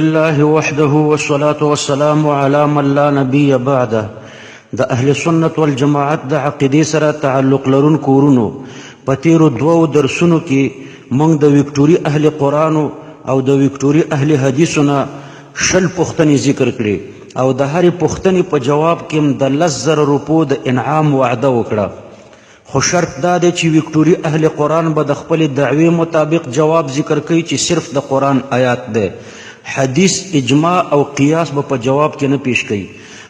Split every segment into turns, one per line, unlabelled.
لله وحده والصلاة والسلام على من لا نبي بعده. د اهل سنت والجماعت د عقیدې سره تعلق لرونکو ورونو، په تیرو دوو درسونو کې موږ د وکټوري اهل قرآن او د وکټوري اهل حدیثو نه 20 پوښتنې ذکر کړې او د هرې پوښتنې په جواب کې هم د 10,000 روپو د انعام وعده وکړه. خو شرط دا دی چې وکټوري اهل قرآن به د خپلې دعوې مطابق جواب ذکر کوي چې صرف د قرآن آیات دی، حدیث، اجماع او قیاس به په جواب کې نه پیش کوي.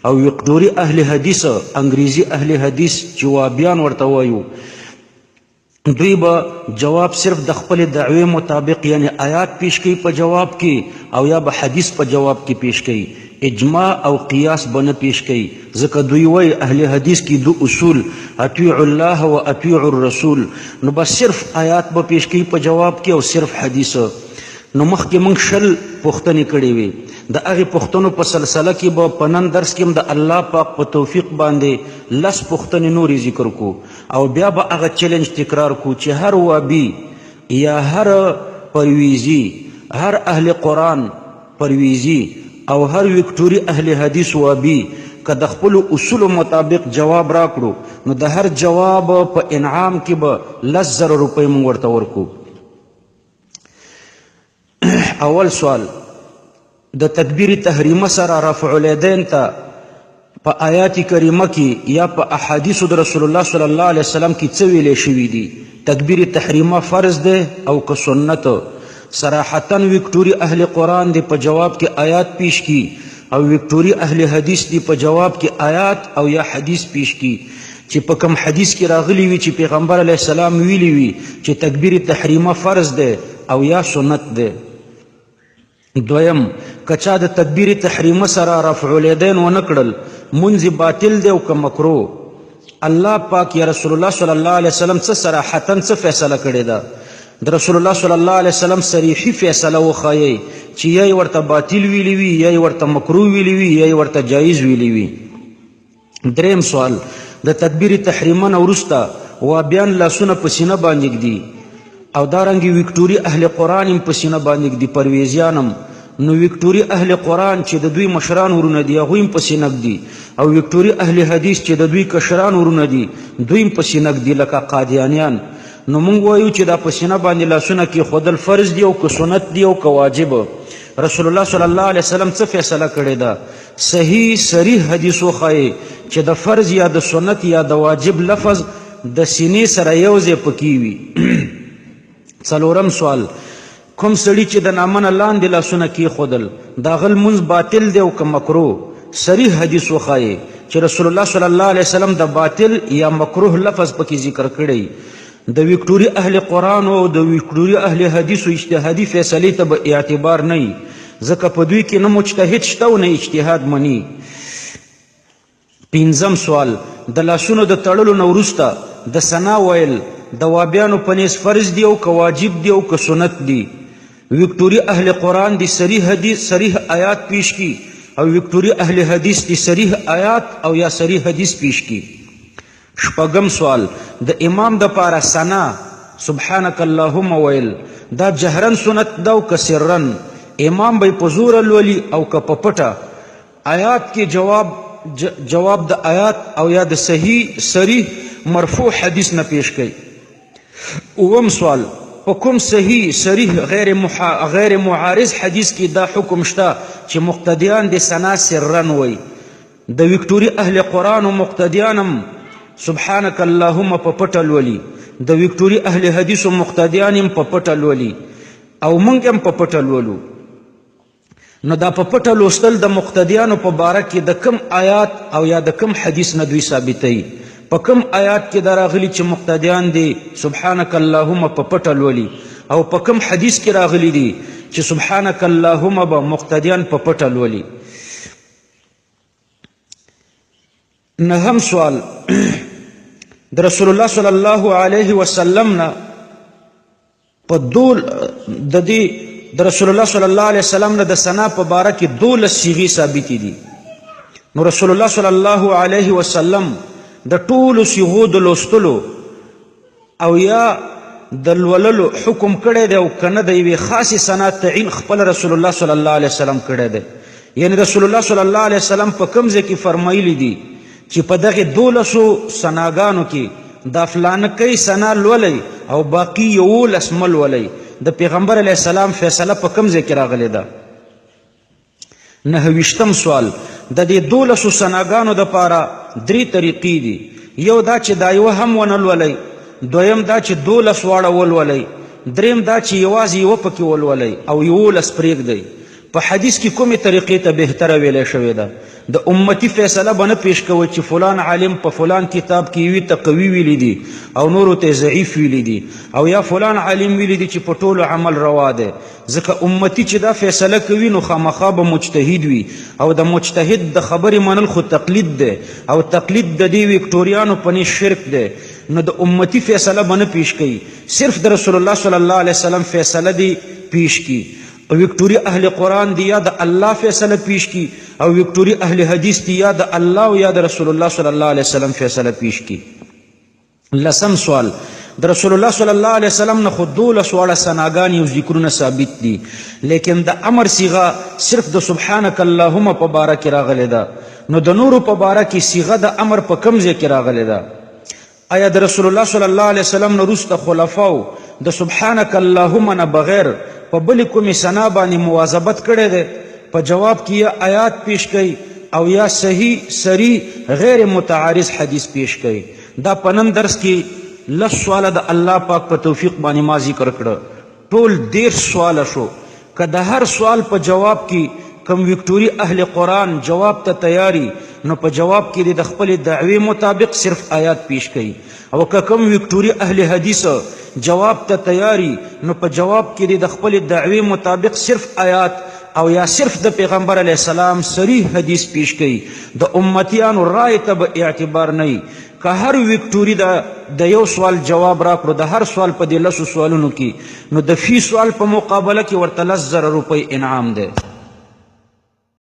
او وکټوري اهل حدیث، انګریزي اهل حدیث چې وابیان ورته وایو، دوی به جواب صرف د خپلې دعوې مطابق یعنی آیات پیش کوي په جواب کې، او یا به حدیث په جواب کې پیش کوي، اجماع او قیاس به نه پیش کوي. ځکه دوی وایي اهل حدیث کې دو اصول، اطیع الله و اطیع الرسول، نو بس صرف آیات به پیش کوي په جواب کې او صرف حدیث. نو مخکې موږ 20 پوښتنې کړې وې، د هغې پوښتنو په سلسله کې به په نن درس کې هم د الله پاک په توفیق باندې 10 پوښتنې نورې ذکر کو، او بیا به هغه چیلنج تکرار کو چې هر وابي یا هر پرویزي، هر اهل قرآن پرویزي او هر وکټوري اهل حدیث وابي که د خپلو اصولو مطابق جواب راکړو، نو د هر جواب په انعام کې به 10,000 روپۍ موږ ورته ورکو. اول سوال، د تکبیر تحریمه سره رفع الیدین ته په آیات کریمه کې یا په احادیثو د رسول الله صلی الله علیه وسلم کې څه ویلی شوي دي؟ تکبیر تحریمه فرض دی او که سنت؟ صراحتا وکټوري اهل قرآن دی په جواب کې آیات پیش کی، او وکټوري اهل حدیث دی په جواب کې آیات او یا حدیث پیش کی چې په کوم حدیث کې راغلی وي چې پیغمبر علیه السلام ویلی وي چې تکبیر تحریمه فرض دی او یا سنت دی. دویم، که چا د تکبیر تحریمه سره رفع الیدین ونه کړل، مونځ یې باطل دی او که مکروه؟ الله پاک یا رسول الله صلی الله علیه وسلم څه صراحتا څه فیصله کړې ده؟ د رسول الله صلی الله علیه وسلم صریحي فیصله وښایئ چې یا یې ورته باطل ویلي وي، یا یې ورته مکروه ویلي وي، یا یې ورته جایز ویلي وي. دریم سوال، د تکبیر تحریمه نه وروسته وابیان لاسونه په سینه باندې ږدي، او دارنګې وکټوري اهل قرآن هم په سینه باندې ږدي، پرویزیان هم. نو وکټوري اهل قرآن چې د دوی مشران ورونه دي هغوی هم په سینه ږدي، او وکټوري اهل حدیث چې د دوی کشران ورونه دي دوی هم په سینه ږدي، لکه قادیانیان. نو موږ وایو چې دا په سینه باندې لاسونه کېښودل فرض دي او که سنت دي او که واجب؟ رسول الله صلی الله علیه وسلم څه فیصله کړې ده؟ صحیح صریح حدیث وښایي چې د فرض یا د سنت یا د واجب لفظ د سینې سره یو ځای پکې وي. څلورم سوال، کوم سړي چې د نامه نه لاندې لاسونه کېښودل، د هغه لمونځ باطل دی او که مکروه؟ صریح حدیث وښایي چې رسول الله صلی الله علیه وسلم د باطل یا مکروه لفظ پکې ذکر کړی. د وکټوري اهل قرآن او د وکټوري اهل حدیثو اجتهادي فیصلې ته به اعتبار نه وي، ځکه په دوی کې نه مجتهد شته او نه اجتهاد مني. پنځم سوال، د لاسونو د تړلو نه وروسته د ثنا ویل د وابیانو په نیز فرض دی او که واجب دی او که سنت دی؟ وکټوري اهل قرآن دی صریح حدیث، صریح آیات پیش کی، او وکټوري اهل حدیث دی صریح آیات او یا صریح حدیث پیش کی. شپږم سوال، د امام د پاره ثنا سبحانك اللهم ویل دا جهرا سنت ده او که سرا؟ امام به په زوره لولي او که په پټه؟ آیات کې جواب، جواب د آیات او یا د صحیح صریح مرفوع حدیث نه پیش کړي. اووم سوال، په کوم صحیح صریح غیر معارض حدیث کې دا حکم شته چې مقتدیان د ثنا سرا وایي؟ د وکټوري اهل قرآن او مقتدیان هم سبحانك اللهم په پټه لولي، د وکټوري اهل حدیث او مقتدیان هم په پټه لولي، او موږ هم په پټه لولو. نو دا په پټه لوستل د مقتدیانو په باره کې د کوم آیات او یا د کوم حدیث نه دوی ثابتوي؟ په کوم آیات کې دا راغلي چې مقتدیان دي سبحانك اللهم په پټه لولي، او په کوم حدیث کې راغلي دي چې سبحانك اللهم به مقتدیان په پټه لولي؟ نهم سوال، د رسول الله صلی الله علیه وسلم نه په دول د دې د رسول الله صلی الله علیه وسلم نه د ثنا په باره کې 12 صیغې ثابتې دي. نو رسول الله صلی الله علیه وسلم د ټولو صیغو د لوستلو او یا د لوللو حکم کړی دی او که نه د یوې خاصې ثنا تعین خپل رسول الله صلی الله علیه وسلم کړی دی؟ یعنی رسول الله صلی الله علیه وسلم په کوم ځای کې فرمایلی دي چې په دغه دولسو ثناګانو کې دا فلانکۍ ثنا لولئ او باقي 11 مه لولئ؟ د پیغمبر علیه السلام فیصله په کوم ځای کې راغلې ده؟ 29م سوال، د دې دولسو ثناګانو دپاره درې طریقې دي. یو دا چې دا یوه هم ونه لولئ، دویم دا چې 12 واړه ولولئ، دریم دا چې یوازې یوه پکې ولولئ او 11 پرېږدئ. په حدیث کې کومې طریقې ته بهتره ویلی شوې ده؟ د امتي فیصله به نه پیش کوئ چې فلان عالم په فلان کتاب کې یوې ته قوي ویلي دي او نورو ته ضعیف ویلي دي، او یا فلان عالم ویلي دي چې په ټولو عمل روا دی. ځکه امتي چې دا فیصله کوي نو خامخا به مجتهد وي، او د مجتهد د خبرې منل خو تقلید دی، او تقلید د دې ویکټوریانو په نیز شرک دی. نو د امتي فیصله به نه پیش کوي، صرف د رسول الله صلی الله علیه وسلم فیصله دی پیش کی. وکټوري اهل قرآن دی یا د الله فیصله پیش کی، او وکټوري اهل حدیث دی یا د الله او یا د رسول الله صلی الله علیه وسلم فیصله پیش کی. لسم سوال، د رسول الله صلی الله علیه وسلم نه خو 12 واړه ثناګانې او ذکرونه ثابت دي، لیکن د امر صیغه صرف د سبحانک اللهم په باره کې راغلې ده، نو د نورو په باره کې صیغه د امر په کوم ځای کې راغلې ده؟ آیا د رسول الله صلی الله علیه وسلم نه وروسته خلفاو د سبحانک اللهم نه بغیر په بلې کومې ثنا باندې مواظبت کړی دی؟ په جواب کې یا آیات پیش کړئ او یا صحیح صریح غیر متعارض حدیث پیش کړئ. دا په نن درس کې 10 سواله د الله پاک په توفیق باندې ما ذکر کړه، ټول 30 سواله شو. که د هر سوال په جواب کې کوم وکټوري اهل قرآن جواب ته تیاری، نو په جواب کې د خپلې دعوې مطابق صرف آیات پیش کړي، او که کوم وکټوري اهل حدیث جواب ته تیاری، نو په جواب کې د خپلې دعوې مطابق صرف آیات او یا صرف د پیغمبر علیه السلام صریح حدیث پیش کړي. د امتیانو رای ته به اعتبار نه. که هر وکټوري د یو سوال جواب راکړو، د هر سوال په دې 10 سوالونو کې، نو د فی سوال په مقابله کې ورته 10,000 روپۍ انعام دی.